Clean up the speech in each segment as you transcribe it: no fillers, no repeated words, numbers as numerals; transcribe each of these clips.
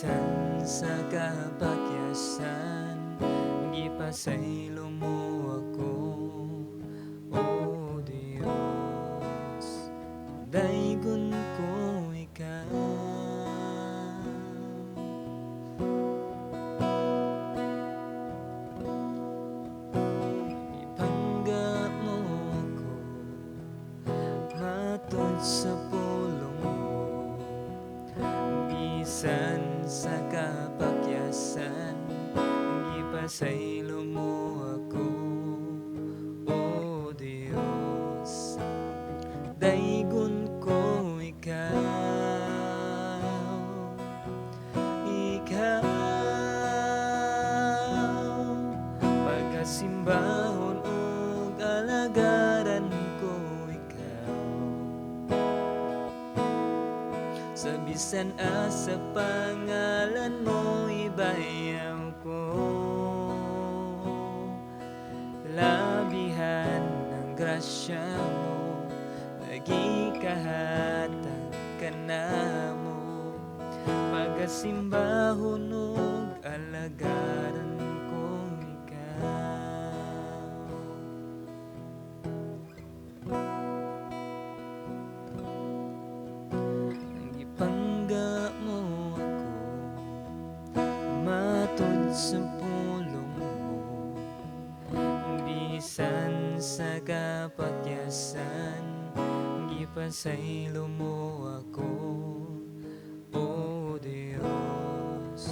Bisan sa kapakyasan, gipasaylo mo ako, O Dios. Daygon ko ikaw. Ipangga mo ako matud sa pulong mo. Bisan sa kapakyasan, gipasaylo mo ako, O Dios. Daygon ko ikaw. Ikaw pagasimbahon ug alagaran ko ikaw. Sa bisan asa pangalan mo ibayaw ko. Labihan ng grasya mo, nagikahatag ka na mo. Pagasimbahon ug alagaran ko ikaw. Gipangga mo ako matud sa pulong mo. Bisan sa kapakyasan, gipasaylo mo ako, O Dios.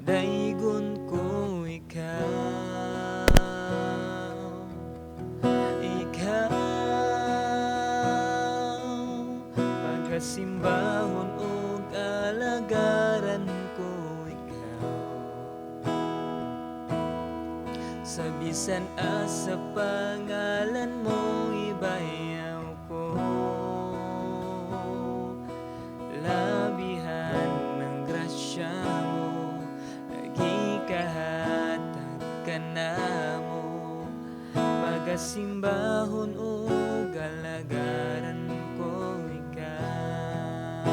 Daygon ko ikaw. Ikaw pagasimbahon ug alagaran ko ikaw. Sa bisan asa pangalan mo ibayaw ko. Labihan ng grasya mo, nagikahatag ka na mo. Pagasimbahon ug alagaran ko ikaw.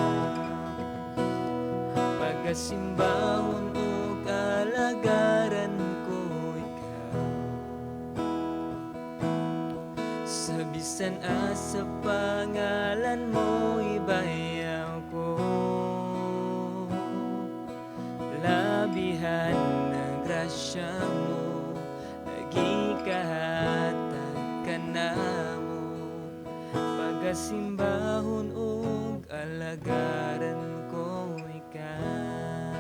Pagasimbahon ug alagaran ko ikaw. Sa bisan asa pangalan mo ibayaw ko. Labihan ng grasya mo, nagikahatag ka na mo. Pagasimbahon ug alagaran ko ikaw.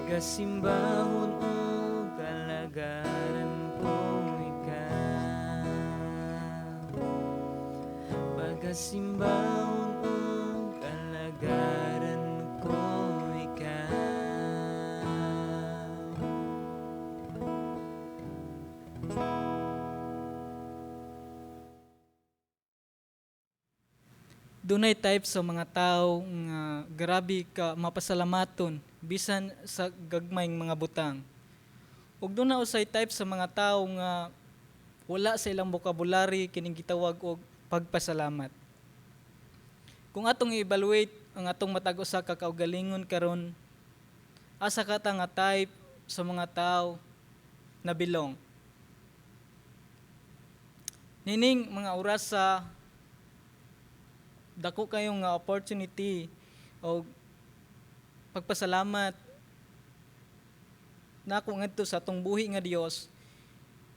Pagasimbahon ug alagaran ko ikaw. Pagasimbahon ug alagaran ko ikaw. Dunay type sa mga tao nga grabe ka mapasalamaton bisan sa gagmayng mga butang. Ug duna usay type sa mga tao nga wala sa ilang vocabulary kining gitawag og pagpasalamat. Kung atong i-evaluate ang atong matag usa ka kaugalingon karon, asa ka ta nga type sa mga tao na belong? Nining mga orasa, dako kayong nga opportunity o pagpasalamat nako ngadto sa atong buhi nga Dios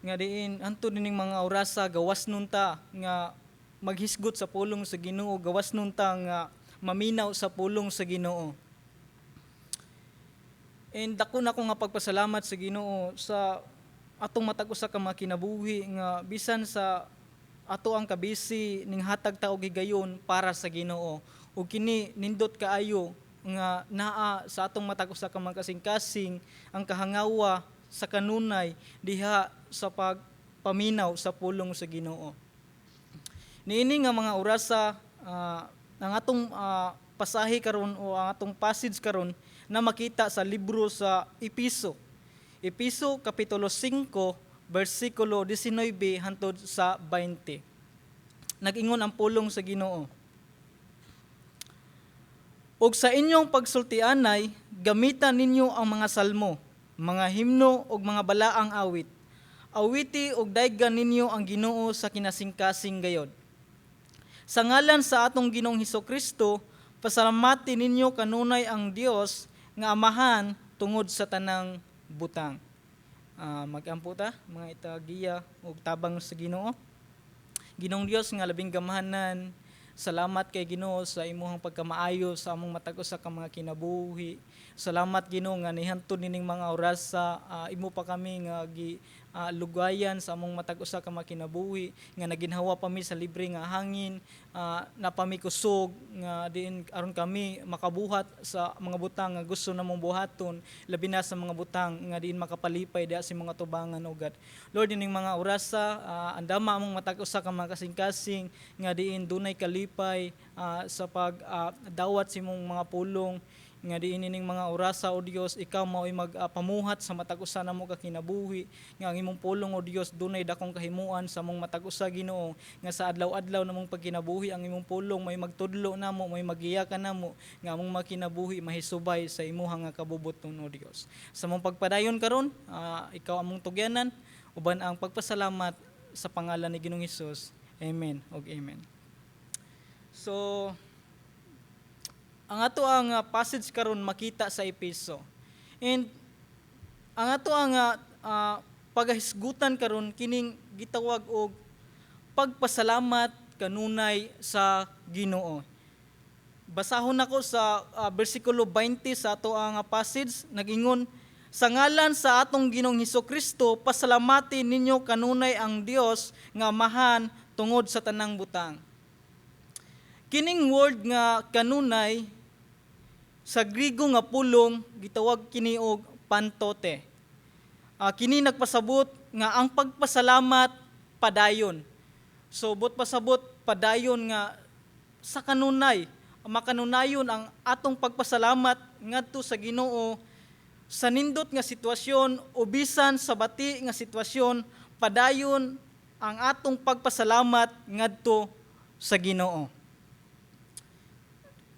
nga diin anto nining mga orasa gawas nunta nga maghisgot sa pulong sa Ginoo, gawas nunta nga maminaw sa pulong sa Ginoo. And dako na ko nga pagpasalamat sa Ginoo sa atong matag usa ka mga kinabuhi nga bisan sa ato ang kabisi ning hatag ta og higayon para sa Ginoo. Ug kini nindot kaayo nga naa sa atong matag usa ka mga kasing-kasing ang kahangawa sa kanunay diha sa pagpaminaw sa pulong sa Ginoo. Niini nga mga orasa, ang atong pasahe karon o ang atong passage karon na makita sa libro sa Epeso. Epeso kapitulo 5 bersikulo 19 hangtod sa 20. Nag-ingon ang pulong sa Ginoo. Ug sa inyong pagsultianay, gamita ninyo ang mga salmo, mga himno ug mga balaang awit. Awiti ug daygan ninyo ang Ginoo sa kinasingkasing gayod. Sa ngalan sa atong Ginoong Kristo, pasalamati ninyo kanunay ang Dios nga Amahan tungod sa tanang butang. Magampo ta, mga itagiya ug tabang sa Ginoo. Ginoong Dios nga labing gamhanan, salamat kay Ginoo sa imuhang pagkamaayo sa among matag usa ka mga kinabuhi. Salamat, Ginoo, nga nihantod nining mga oras sa imo pa kami nga gi lugayan sa among matag usa ka mga kinabuhi, nga naginhawa pa mi sa libre nga hangin, naa pa mi kusog nga diin aron kami makabuhat sa mga butang nga gusto namong buhaton, labi na sa mga butang nga diin makapalipay diha sa mga tubangan, O God. Lord, ining mga orasa, andama among matag usa ka mga kasing-kasing nga diin dunay kalipay sa pag dawat sa imong mga pulong, nga diin ining mga orasa, O Dios, ikaw mao'y magpamuhat sa matag usa namo ka kinabuhi, nga ang imong pulong, O Dios, dunay dakong kahimuan sa among matag usa, Ginoo, nga sa adlaw-adlaw namong pagkinabuhi ang imong pulong may magtudlo namo, may magiya kanamo, nga among mga kinabuhi mahisubay sa imuha nga kabubuton, O Dios. Sa among pagpadayon karon, ikaw among tugyanan uban ang pagpasalamat sa pangalan ni Ginoong Hesus. Amen ug amen. So ang ato ang passage karon makita sa Epeso. And ang ato ang pagahisgutan karon kining gitawag og pagpasalamat kanunay sa Ginoo. Basahon nako sa bersikulo 20 sa ato ang passage, nagingon, "Sa ngalan sa atong Ginoong Kristo, pasalamati ninyo kanunay ang Dios nga Amahan tungod sa tanang butang." Kining word nga kanunay, sa Grigo nga pulong gitawag kini og pantote. Kini nagpasabot nga ang pagpasalamat padayon. So buot pasabot, padayon nga sa kanunay, makanunayon ang atong pagpasalamat ngadto sa Ginoo sa nindot nga sitwasyon o bisan sa bati nga sitwasyon, padayon ang atong pagpasalamat ngadto sa Ginoo.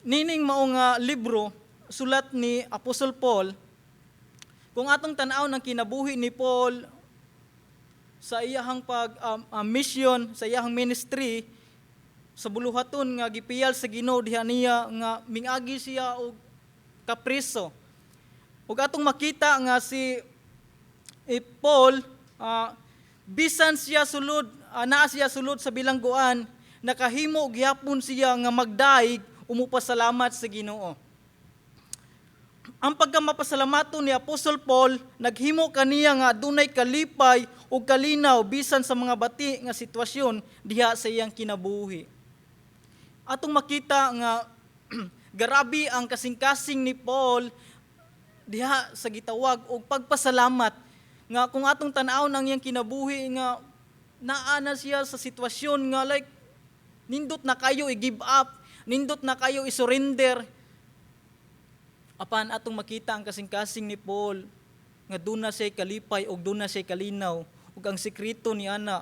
Nining mao nga libro, sulat ni Apostle Paul. Kung atong tan-aw ng kinabuhi ni Paul sa iyahang pag mission, sa iyahang ministry, sa buluhaton nga gipiyal sa Ginoo diha niya nga mingagi siya og kapriso. Ug atong makita nga si Paul, bisan siya sulod, naa siya sulod sa bilangguan, nakahimo gihapon siya nga magdaig ug mupasalamat sa Ginoo. Ang pagkamapasalamaton ni Apostle Paul naghimo kaniya nga adunay kalipay ug kalinaw bisan sa mga bati nga sitwasyon diha sa iyang kinabuhi. Atong makita nga garabi ang kasing-kasing ni Paul diha sa gitawag og pagpasalamat, nga kung atong tan-awon ang iyang kinabuhi nga naa na siya sa sitwasyon nga like nindot na kayo i-give up, nindot na kayo i-surrender. Apan atong makita ang kasing-kasing ni Paul nga duna siya kalipay ug duna siya kalinaw, ug ang sekreto ni ana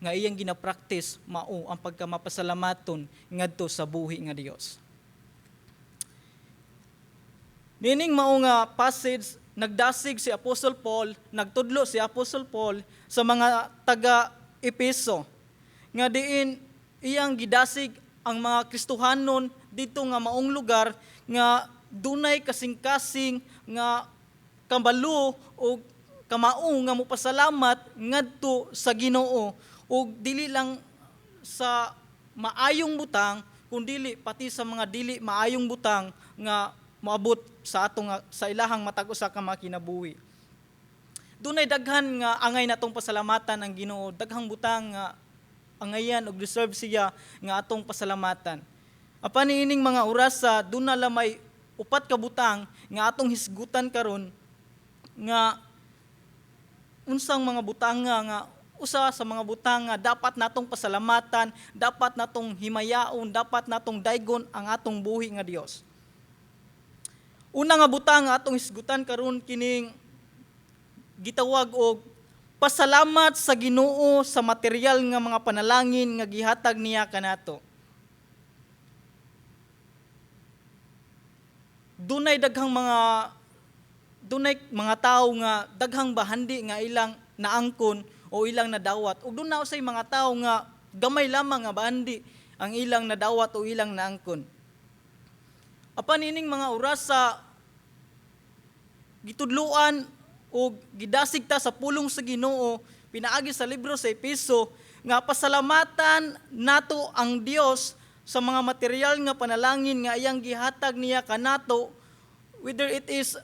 nga iyang gina-practice mao ang pagkamapasalamaton ngadto sa buhi nga Dios. Nining mao nga passage, nagdasig si Apostle Paul, nagtudlo si Apostle Paul sa mga taga Epeso nga diin iyang gidasig ang mga Kristohanon dito nga maong lugar nga dunay kasing-kasing nga kambalo o kamao nga mopasalamat ngadto sa Ginoo, ug dili lang sa maayong butang kundili pati sa mga dili maayong butang nga moabot sa atong sa ilahang matag usa ka mga kinabuhi. Dunay daghan nga angay natong pasalamatan ang Ginoo, daghang butang nga angayan og deserve siya nga atong pasalamatan. Apan niining mga orasa, duna lamay upat ka butang nga atong hisgutan karon, nga unsang mga butang nga usa sa mga butang nga dapat natong pasalamatan, dapat natong himayaon, dapat natong daygon ang atong buhi nga Dios. Una nga butang nga atong hisgutan karon kining gitawag og pasalamat sa Ginoo sa material nga mga panalangin nga gihatag niya kanato. Dunay mga tawo nga daghang bahandi nga ilang naangkon o ilang nadawat, ug duna usay mga tawo nga gamay lamang nga bahandi ang ilang nadawat o ilang naangkon. Apan ining mga orasa, gitudluan o gidasig ta sa pulong sa Ginoo pinaagi sa libro sa Epeso nga pasalamatan nato ang Dios sa mga material nga panalangin nga iyang gihatag niya kanato, whether it is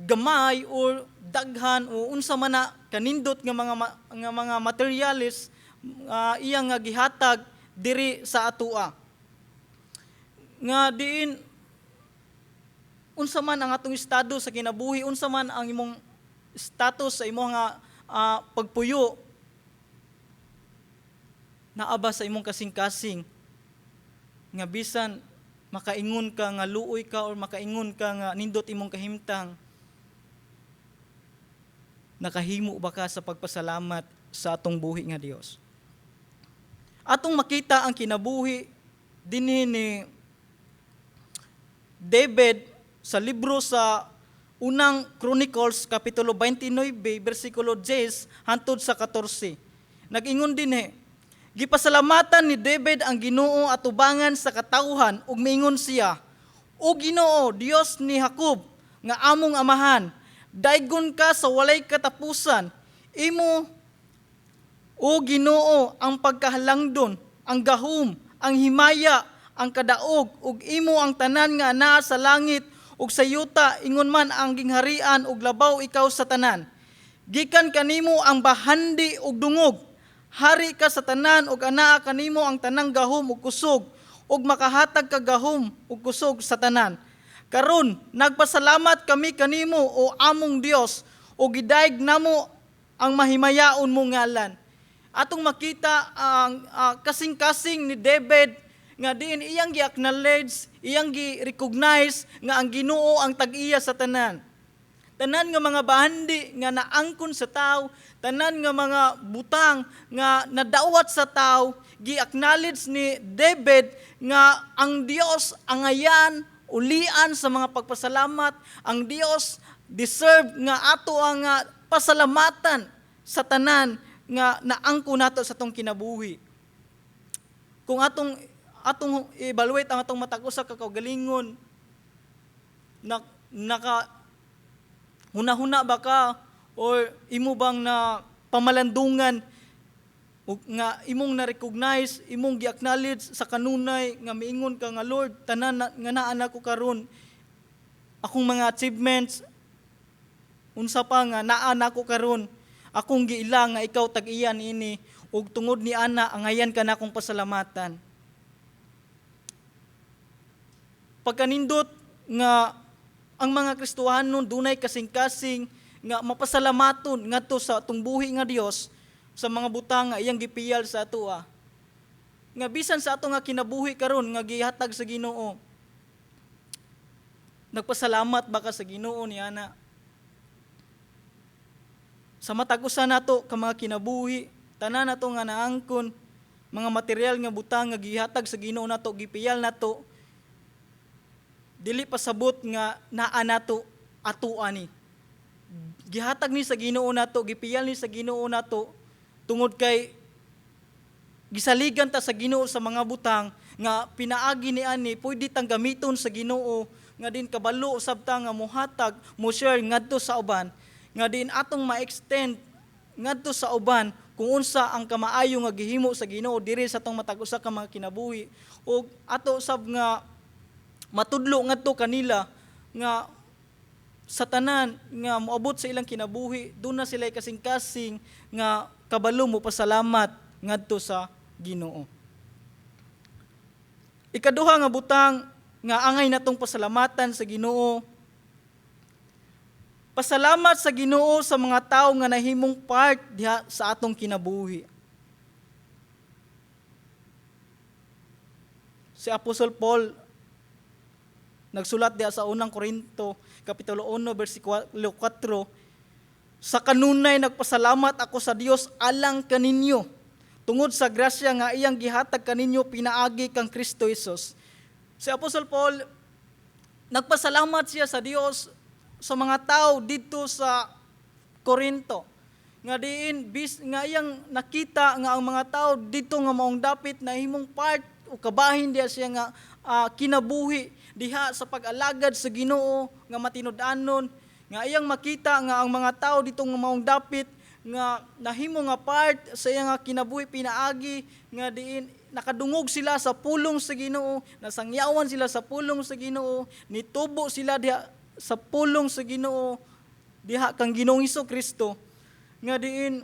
gamay or daghan o unsa man na kanindot nga mga materialis iyang nga gihatag diri sa atoa, nga diin unsa man ang atong estado sa kinabuhi, unsa man ang imong status sa imong nga pagpuyo, naa ba sa imong kasing-kasing nga bisan makaingon ka nga luoy ka or makaingon ka nga nindot imong kahimtang, nakahimo ba ka sa pagpasalamat sa atong buhi nga Dios? Atong makita ang kinabuhi dinhi ni David sa libro sa Unang Chronicles, kapitulo 29, bersikulo 10 hantod sa 14. Nag-ingon dinhi, "Gipasalamatan ni David ang Ginoo atubangan sa katawhan ug miingon siya, 'O Ginoo, Dios ni Jacob nga among amahan, daygon ka sa walay katapusan. Imo, O Ginoo, ang pagkahalangdon, ang gahom, ang himaya, ang kadaog, ug imo ang tanan nga anaa sa langit ug sa yuta, ingon man ang gingharian ug labaw ikaw sa tanan. Gikan kanimo ang bahandi ug dungog. Hari ka sa tanan ug anaa kanimo ang tanang gahom ug kusog, ug makahatag ka gahom ug kusog sa tanan. Karon nagpasalamat kami kanimo, o among Dios, ug gidayeg namo ang mahimayaon mong ngalan.'" Atong makita ang kasing-kasing ni David nga diin iyang gi-acknowledge, iyang gi-recognize nga ang Ginoo ang tag-iya sa tanan. Tanan nga mga bahandi nga naangkon sa tao, tanan nga mga butang nga nadawat sa tao, gi-acknowledge ni David nga ang Dios angayan ulian sa mga pagpasalamat, ang Dios deserve nga ato ang pasalamatan sa tanan nga naangko nato sa atong kinabuhi. Kung atong atong evaluate ang atong matag usa ka kaugalingon, na naka hunahuna ba ka or imo bang na pamalandungan ug nga imong na-recognize, imong gi-acknowledge sa kanunay nga miingon ka nga, "Lord, tanan nga naa nako karon, akong mga achievements, unsa pa nga naa nako karon, akong giila nga ikaw tag-iya niini, ug tungod ni ana angayan ka nakong pasalamatan"? Pagkanindot nga ang mga Kristohanon dunay kasing-kasing nga mapasalamaton ngadto sa atong buhi nga Dios sa mga butang nga iyang gipiyal sa atoa. Nga bisan sa ato nga kinabuhi karon nga gihatag sa Ginoo, nagpasalamat ba ka sa Ginoo ni ana? Sa matag usa nato ka mga kinabuhi, tanan nato nga naangkon, mga material nga butang nga gihatag sa Ginoo nato, gipiyal nato, dili pasabot nga naa nato ato ani. Gihatag ni sa Ginoo nato, gipiyal ni sa Ginoo nato tungod kay gisaligan ta sa Ginoo sa mga butang nga pinaagi ni ani pwede tang gamiton sa Ginoo, nga din kabalo usab ta nga mohatag, mo share ngadto sa uban, nga din atong ma-extend ngadto sa uban kung unsa ang kamaayo nga gihimo sa Ginoo diri sa atong matag usa ka mga kinabuhi, ug ato usab nga matudlo ngadto kanila nga sa tanan nga moabot sa ilang kinabuhi, duna sila kasing-kasing nga kabalo mo pasalamat ngadto sa Ginoo. Ikaduha nga butang nga angay natong pasalamatan sa Ginoo, pasalamat sa Ginoo sa mga tawo nga nahimong part diha sa atong kinabuhi. Si Apostol Paul nagsulat diha sa Unang Korinto kapitulo 1 bersikulo 4, "Sa kanunay nagpasalamat ako sa Dios alang kaninyo tungod sa grasya nga iyang gihatag kaninyo pinaagi kang Kristo Hesus." Si Apostol Paul Nagpasalamat siya sa Dios sa mga tao didto sa Corinto nga diin bis nga iyang nakita nga ang mga tao didto nga maong dapit nahimong part o kabahin diha siya nga kinabuhi diha sa pag-alagad sa Ginoo nga matinud-anon, nga iyang makita nga ang mga tao dito nga maong dapit nga nahimo nga part sa iyang nga kinabuhi pinaagi nga diin nakadungog sila sa pulong sa Ginoo, nasangyawan sila sa pulong sa Ginoo, nitubo sila diha sa pulong sa Ginoo diha kang Ginoong Kristo, nga diin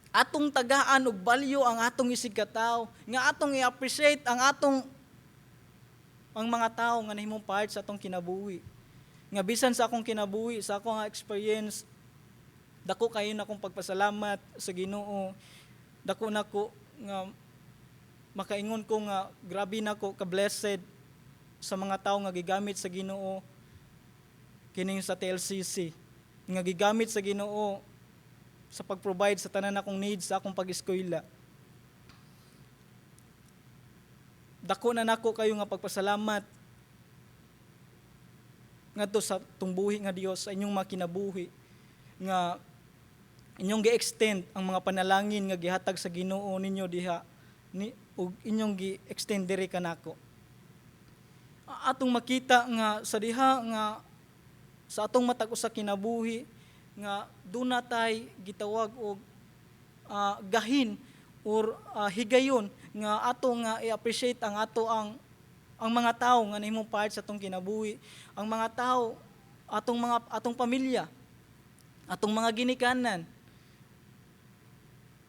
atong tagaan og value ang atong isig katawo, nga atong i-appreciate ang mga tao nga nahimong part sa atong kinabuhi. Nga bisan sa akong kinabuhi, sa akong nga experience, dako kayo na akong pagpasalamat sa Ginoo. Dako nako nga makaingon ko nga grabe nako ka blessed sa mga tao nga gigamit sa Ginoo kining sa TLCC, nga gigamit sa Ginoo sa pag-provide sa tanan akong needs sa akong pag-eskwela. Dako na nako kayo nga pagpasalamat ngadto sa tungbuhi nga Dios sa inyong mga kinabuhi nga inyong gi-extend ang mga panalangin nga gihatag sa Ginoo ninyo diha ni ug inyong gi-extend diri kanako. Atong makita nga sa diha nga sa atong matag usa kinabuhi nga duna tay gitawag og gahin or higayon nga ato nga i-appreciate ang ato ang mga tao nga nahimong part sa atong kinabuhi, ang mga tao, atong pamilya, atong mga ginikanan.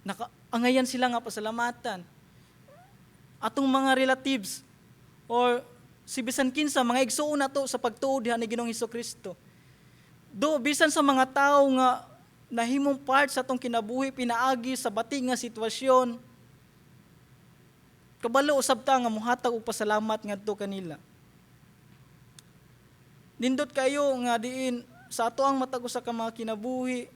Naka, angayan sila nga pasalamatan. Atong mga relatives or si bisan kinsa mga igsuon nato sa pagtuo diha ni Ginoong Kristo. Do bisan sa mga tao nga nahimong part sa atong kinabuhi pinaagi sa bati nga sitwasyon, kabalo usab ta nga muhatag og pasalamat ngadto kanila. Nindot kayo nga diin sa ato ang matag usa ka mga kinabuhi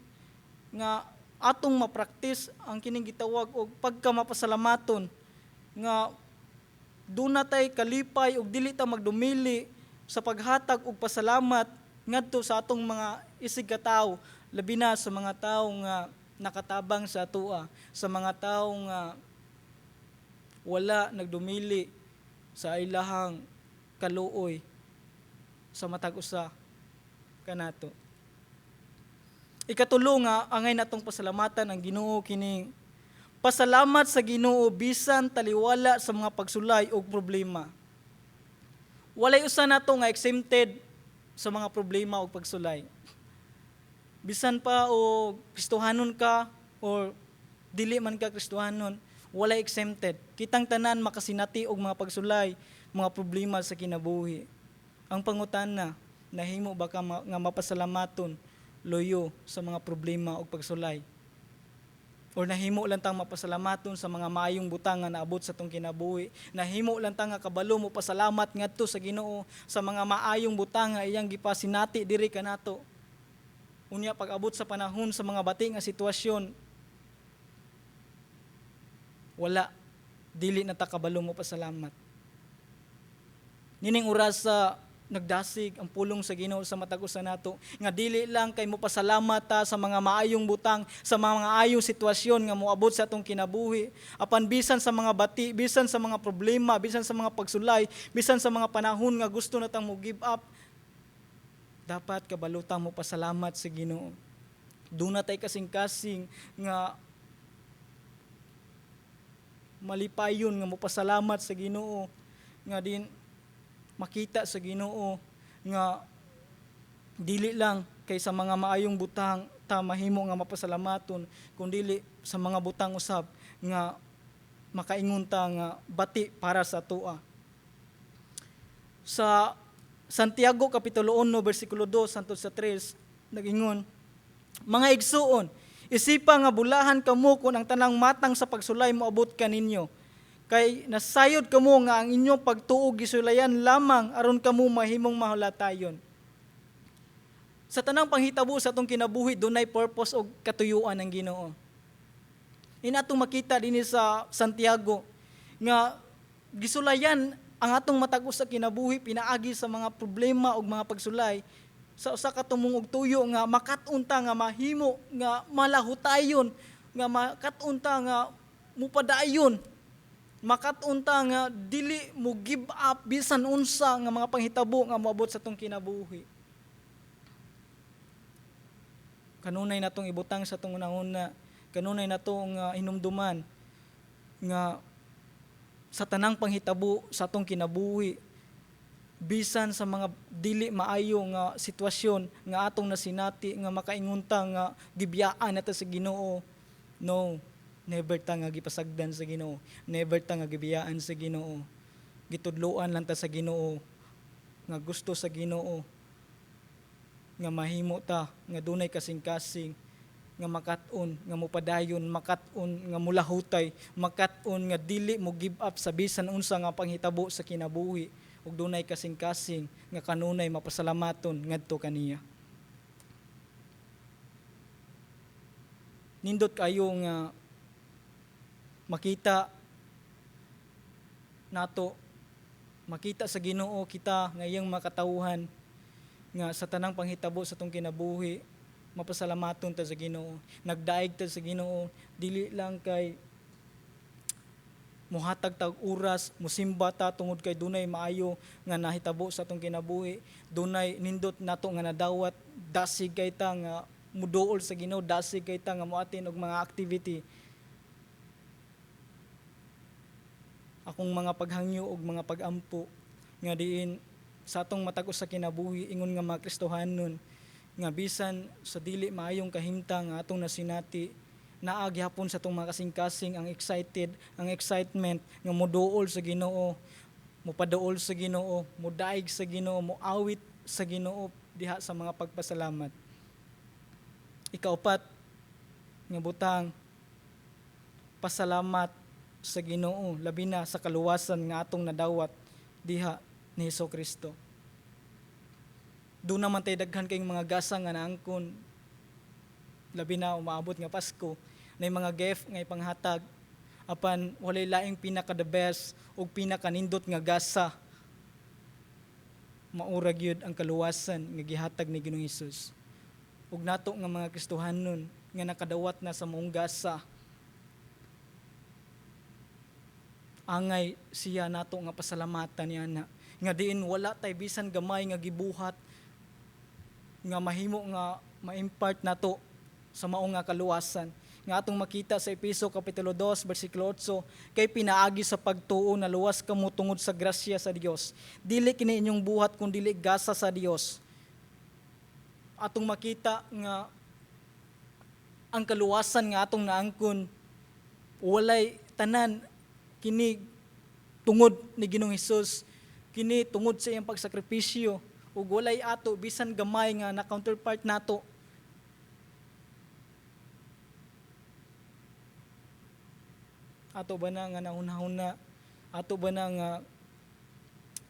nga atong mapraktis ang kining gitawag og pagkamapasalamaton, nga duna tay kalipay ug dili ta magdumili sa paghatag og pasalamat ngadto sa atong mga isig ka tawo, labi na sa mga tawo nga nakatabang sa atoa, sa mga tawo nga wala nagdumili sa ilahang kaluoy sa matag usa kanato. Ikatulo nga angay natong pasalamatan ang Ginoo kining pasalamat sa Ginoo bisan taliwala sa mga pagsulay og problema. Walay usa nato nga exempted sa mga problema og pagsulay. Bisan pa o Kristohanon ka or dili man ka Kristohanon, walay exempted. Kitang tanan makasinati og mga pagsulay, mga problema sa kinabuhi. Ang pangutana, nahimo ba ka nga mapasalamaton loyo sa mga problema og pagsulay? Or nahimo lang tang mapasalamaton sa mga maayong butang nga naabot sa atong kinabuhi? Nahimo lang ta nga kabalo mo pasalamat ngadto sa Ginoo sa mga maayong butang nga iyang gipasinati diri kanato? Unya pag abot sa panahon sa mga bati nga sitwasyon, wala, dili na ta kabalo mo pasalamat. Nining oras sa nagdasig ang pulong sa Ginoo sa matag usa nato nga dili lang kay mopasalamat ta sa mga maayong butang, sa mga maayong sitwasyon nga moabot sa atong kinabuhi, apan bisan sa mga bati, bisan sa mga problema, bisan sa mga pagsulay, bisan sa mga panahon nga gusto na tang mo give up, dapat kabalutang mo pasalamat sa Ginoo. Duna tay kasing-kasing nga malipayon nga mopasalamat sa Ginoo, nga din makita sa Ginoo nga dili lang kay sa mga maayong butang ta mahimo nga mapasalamaton, kun dili sa mga butang usab nga makaingon ta nga bati para sa atoa. Sa Santiago kapitulo 1 bersikulo 2 hangtod sa 3, nagingon, "Mga igsuon, isipa nga bulahan kamo kung ang tanang matang sa pagsulay moabot kaninyo. Kay nasayod kamo nga ang inyong pagtuo gisulayan lamang aron kamo mahimong mahulatayon." Sa tanang panghitabo sa atong kinabuhi, dunay purpose og katuyuan ng Ginoo. Ina atong makita dinhi sa Santiago nga gisulayan Ang atong matag usa kinabuhi pinaagi sa mga problema ug mga pagsulay sa usa ka tumong og tuyo nga makat-on ta nga mahimo nga malahutayon, nga makat-on ta nga mupadayon, makat-on ta nga dili mo give up bisan unsa nga mga panghitabo nga moabot sa atong kinabuhi. Kanunay natong ibutang sa atong unahuna, kanunay natong hinumduman nga sa tanang panghitabo sa atong kinabuhi, bisan sa mga dili maayo nga sitwasyon nga atong nasinati nga makaingon ta nga gibiyaan nato sa Ginoo, no, never ta nga gipasagdan sa Ginoo, never ta nga gibiyaan sa Ginoo. Gitudloan lang ta sa Ginoo nga gusto sa Ginoo nga mahimo ta nga dunay kasing-kasing nga makat-on, nga mupadayon, makat-on nga mulahutay, makat-on nga dili mo give up sa bisan unsa nga panghitabo sa kinabuhi, ug dunay kasing-kasing nga kanunay mapasalamaton ngadto kaniya. Nindot kayo nga makita nato, makita sa Ginoo kita nga iyang makatawhan nga sa tanang panghitabo sa atong kinabuhi mapasalamaton ta sa Ginoo, nagdaig ta sa Ginoo, dili lang kay muhatag ta og oras, musimba ta tungod kay dunay maayo nga nahitabo sa atong kinabuhi, dunay nindot nato nga nadawat, dasig kay ta nga muduol sa Ginoo, dasig kay ta nga moatin og mga activity. Akong mga paghangyo og mga pagampo nga diin sa atong matag usa kinabuhi ingon nga mga Kristohanon nga bisan sa dili maayong kahimtang nga atong nasinati, naa gihapon sa atong mga kasing-kasing ang excited, ang excitement nga moduol sa Ginoo, mopaduol sa Ginoo, modaig sa Ginoo, moawit sa Ginoo diha sa mga pagpasalamat. Ikaupat nga butang, pasalamat sa Ginoo labi na sa kaluwasan nga atong nadawat diha ni Hesus Kristo. Doon naman tayo daghan kayong mga gasa nga naangkon, labi na umaabot nga Pasko, na mga gift nga ipanghatag, apan walay laing pinaka the best ug pinakanindot nga gasa, maura gyud ang kaluwasan nga gihatag ni Ginoong Hesus. Ug nato nga mga Kristohanon nga nakadawat na sa maong gasa, angay siya nato nga pasalamatan niya na nga diin wala tay bisan gamay nga gibuhat nga mahimo nga ma-impart nato sa maong nga kaluwasan. Nga atong makita sa Epeso Kapitulo 2, versikulo 8, kay pinaagi sa pagtuo na luwas kamo tungod sa grasya sa Dios. Dili kini inyong buhat kun dili gasa sa Dios. Atong makita nga ang kaluwasan nga atong naangkon walay tanan kini tungod ni Ginoong Hesus, kini tungod sa iyang pagsakripisyo, ug walay ato bisan gamay nga na counterpart nato. Ato ba na nga nahunahuna, ato ba na nga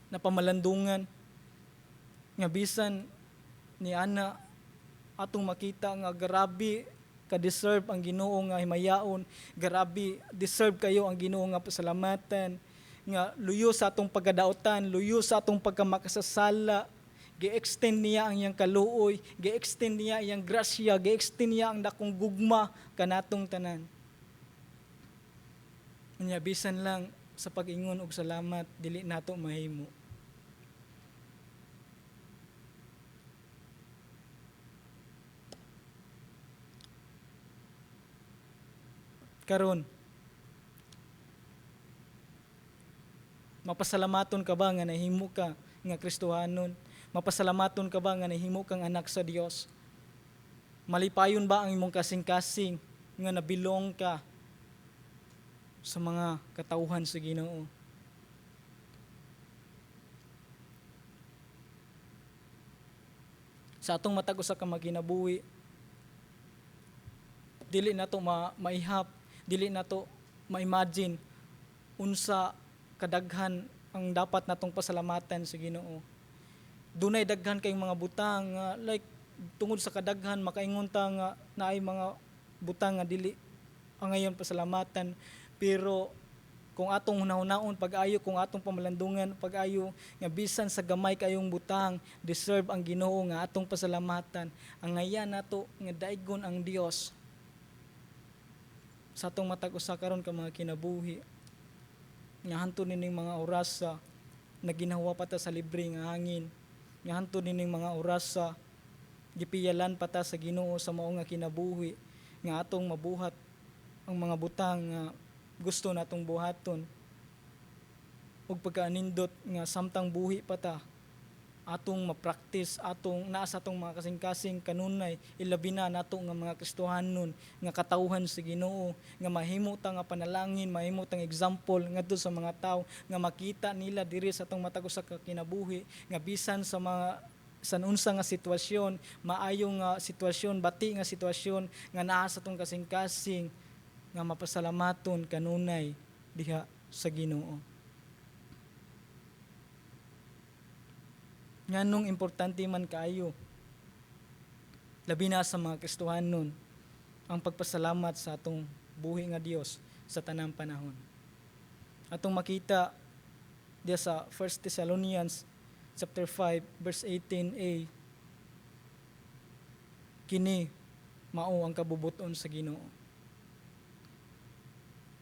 napamalandungan nga bisan ni ana atong makita nga grabe ka-deserve ang Ginoo nga himayaon, grabe deserve kayo ang Ginoo nga pasalamatan, nga luyo sa atong pagkadaotan, luyo sa atong pagkamakasasala, gi-extend niya ang iyang kaluoy, gi-extend niya iyang grasya, gi-extend niya ang dakong gugma kanatong tanan. Unya bisan lang sa pag-ingon og salamat dili nato mahimo. Karon, mapasalamaton ka ba nga nahimo ka nga Kristohanon? Mapasalamaton ka ba nga nahimo kang anak sa Dios? Malipayon ba ang imong kasing-kasing nga nabilong ka sa mga katawhan sa Ginoo? Sa atong matag usa ka magkinabuhi, dili nato maihap, dili nato ma-imagine unsa kadaghan ang dapat natong pasalamatan sa Ginoo. Dunay daghan kayong mga butang nga like tungod sa kadaghan makaingon ta nga naay mga butang nga dili ang ngayon pasalamatan, pero Kung atong hunahunaon pag-ayo, kung atong pamalandungan pag-ayo nga bisan sa gamay kayong butang, deserve ang Ginoo nga atong pasalamatan. Ang ngaya nato nga daigon ang Dios sa atong matag usa karon ka mga kinabuhi, nga hantod nining mga oras sa naginhawa pa ta sa libre nga hangin, nga hantod nining mga oras sa gipiyalan pa ta sa Ginoo sa mao nga kinabuhi, nga atong mabuhat ang mga butang nga gusto natong buhaton, ug pagkaanindot nga samtang buhi pa ta atong ma-practice, atong naa sa atong mga kasing-kasing kanunay, ilabi na nato nga mga Kristohanon nga katawhan sa Ginoo, nga mahimo ta nga panalangin, mahimo tang example ngadto sa mga tawo nga makita nila diri sa atong matag usa ka kinabuhi, nga bisan sa mga san unsa nga sitwasyon, maayo nga sitwasyon, bati nga sitwasyon, nga naa sa atong kasing-kasing nga mapasalamaton kanunay diha sa Ginoo. Nganong importante man kaayo, labi na sa mga Kristohanon, ang pagpasalamat sa atong buhi nga Dios sa tanang panahon? Atong makita diya sa 1 Thessalonians chapter 5 verse 18a, kini mao ang kabubuton sa Ginoo.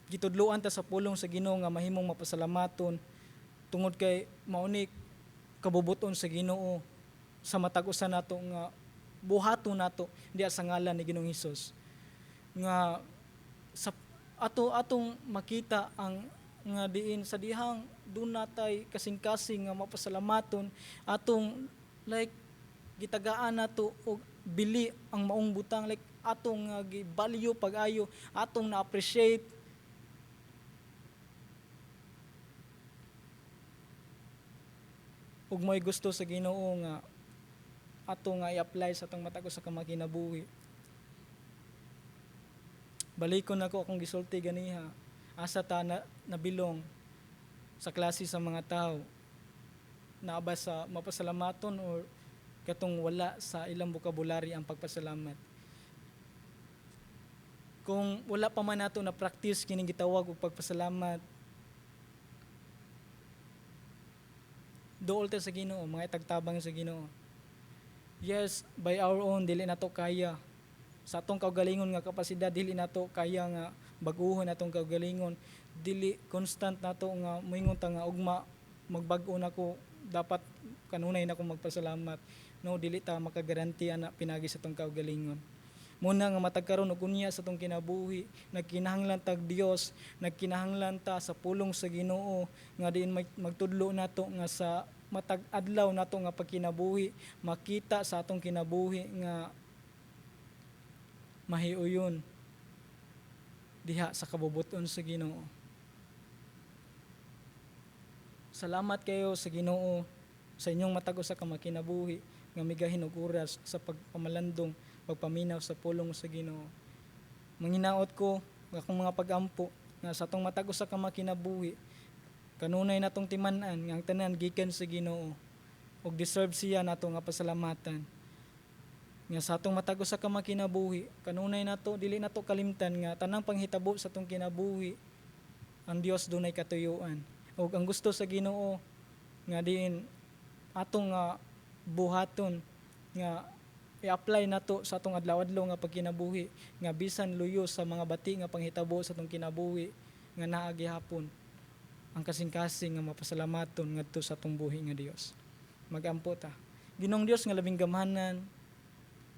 Gitudloan ta sa pulong sa Ginoo nga mahimong mapasalamaton tungod kay mao ni kabubuton sa Ginoo sa matag usa nato nga buhaton nato diha sa ngalan ni Ginoong Hesus. Nga sa ato atong makita ang nga diin sa dihang doon natay kasing-kasing nga mapasalamaton, atong like gitagaan nato og bili ang maong butang, like atong nga gi-value pag-ayo, atong na-appreciate. Ug mo'y gusto sa Ginoo nga ato nga i-apply sa atong matag usa ka mga kinabuhi. Balikon nako akong gisulti ganiha, asa ta nabilong sa klase sa mga tao, naa ba sa mapasalamaton or katong wala sa ilang vocabulary ang pagpasalamat. Kung wala pa man nato na practice kining gitawag og pagpasalamat, duol ta sa Ginoo, mga itagtabang sa Ginoo. Yes, by our own dili nato kaya. Sa atong kaugalingon nga kapasidad dili nato kaya nga bag-uhon atong kaugalingon. Dili constant nato nga moingon ta nga ugma magbag-o nako, dapat kanunay nako magpasalamat. No, dili ta makagaranti ana pinagi sa atong kaugalingon. Muna nga matag karon og unya sa atong kinabuhi, nagkinahanglan tag Dios, nagkinahanglan ta sa pulong sa Ginoo nga diin magtudlo nato nga sa matag adlaw nato nga pagkinabuhi, makita sa atong kinabuhi nga mahiuyon diha sa kabubuton sa Ginoo. Salamat kayo sa Ginoo sa inyong matag usa ka makinabuhi nga migahin og oras sa pagpamalandong, pagpaminaw sa pulong sa Ginoo. Manginaot ko akong mga pagampo nga sa atong matag usa ka makinabuhi, kanunay natong timan-an nga ang tanan gikan sa Ginoo ug deserve siya nato nga pasalamatan. Nga sa atong matag usa ka makinabuhi, kanunay nato dili nato kalimtan nga tanang panghitabo sa atong kinabuhi, ang Dios dunay katuyuan. Ug ang gusto sa Ginoo nga diin atong nga buhaton nga i-apply nato sa atong adlaw-adlaw nga pagkinabuhi, nga bisan luyo sa mga bati nga panghitabo sa atong kinabuhi nga naa gihapon ang kasing-kasing nga mapasalamaton ngadto sa atong buhi nga Dios. Magampo ta. Ginoong Dios nga labing gamhanan,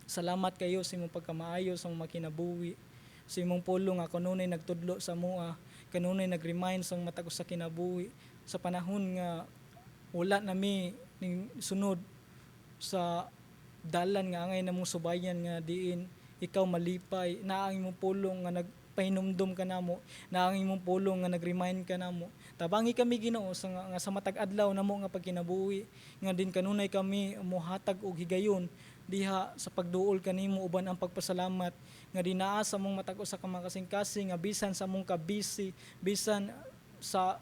salamat kayo sa imong pagkamaayo sa imong makinabuhi, sa imong pulong nga kanunay nagtudlo sa mua, kanunay nag-remind sa matag usa kinabuhi sa panahon nga wala nami ning sunod sa dalan nga angay namong subayan nga diin ikaw malipay, naa ang imong pulong nga nagpahinumdom ka namo, naa ang imong pulong nga nag-remind ka namo. Tabangi kami Ginoo sa nga sa matag adlaw namo nga pagkinabuhi nga din kanunay kami mohatag og higayon diha sa pagduol kanimo uban ang pagpasalamat nga dinaa sa mong matag usa ka mga kasing-kasing nga bisan sa mong kabisi, bisan sa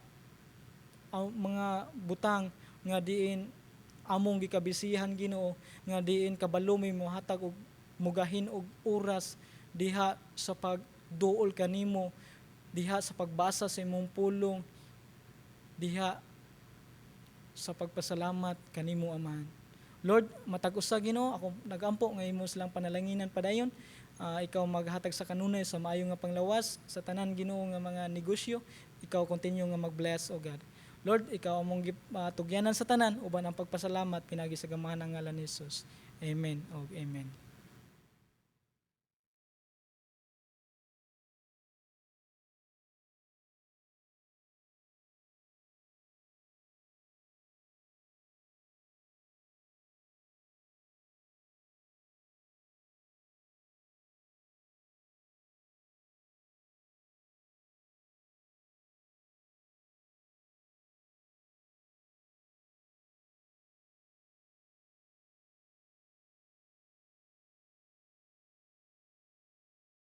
ang mga butang nga diin among gikabisihan Ginoo, nga diin kabalo mi mohatag og mugahin og oras diha sa pagduol kanimo Diha sa pagbasa sa imong pulong, diha sa pagpasalamat kanimo, Amahan. Lord, matag usa, Ginoo, ako nagampo nga imo silang panalanginan padayon. Ikaw maghatag sa kanunay sa maayo nga panglawas sa tanan, Ginoo, nga mga negosyo. Ikaw continue nga mag-bless, O God. Lord, ikaw among tugyanan sa tanan uban ang pagpasalamat pinagi sa gamahan ng ngalan ni Jesus. Amen og amen.